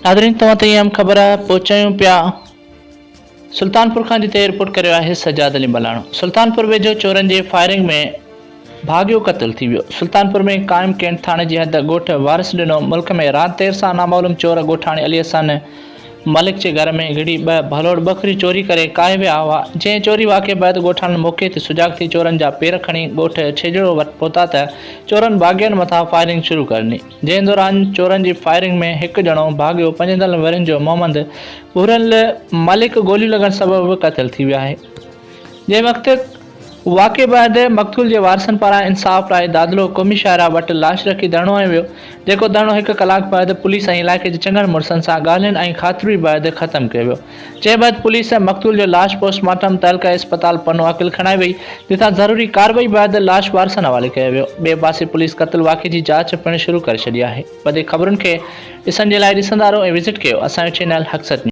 ناظرين توهان تائين اهم خبر پهچايون پيا سلطانپور کان جتي رپورٽ ڪريو آهي سجاد علي ملاڻو سلطانپور ويجهو چورن جي فائرنگ ۾ ڀاڳيو قتل ٿي ويو سلطانپور ۾ قائم ڪينٽ ٿاڻي جي حد ڳوٺ وارث ڏنو ملڪ ۾ رات دير سان نامعلوم چور ڳوٺاڻي علي حسن ملڪ جي گهر ۾ گهڙي ٻه ڀلوڙ ٻڪريون چوري ڪري ڪاهي ويا هئا جنهن چوري واقعي بعد ڳوٺاڻن موقعي تي سجاڳ ٿي چورن جا پير کڻي ڳوٺ ڇيڄڙو وٽ پهتا ته چورن باغين مٿان فائرنگ شروع ڪري ڏني. جنهن دوران چورن جي فائرنگ ۾ هڪ ڄڻو ڀاڳيو پنجيتالهن ورهين جو محمد ڀورل ملڪ گوليون لڳڻ سبب قتل ٿي ويو آهي. جنهن وقت واقعي بعد مقتول جي وارثن پاران انصاف لاء دادلو قومي شاهراهه وٽ لاش رکي ڌرڻو هنيو ويو، جيڪو ڌرڻو هڪ ڪلاڪ بعد پوليس ۽ علائقي جي چڱن مڙسن سان ڳالهين ۽ خاطري بعد ختم ڪيو ويو. جنهن بعد پوليس مقتول جو لاش پوسٽ مارٽم تعلقه اسپتال پنو عاقل کڻائي وئي، جتان ضروري ڪارروائي بعد لاش وارثن حوالي ڪيو ويو. ٻئي پاسي پوليس قتل واقعي جي جاچ پڻ شروع ڪري ڇڏي آهي. وڌيڪ خبرن کي ڏسڻ جي لاء ڏسندا رهو ۽ وزٽ ڪيو اسان جو چينل حق سچ نيوز.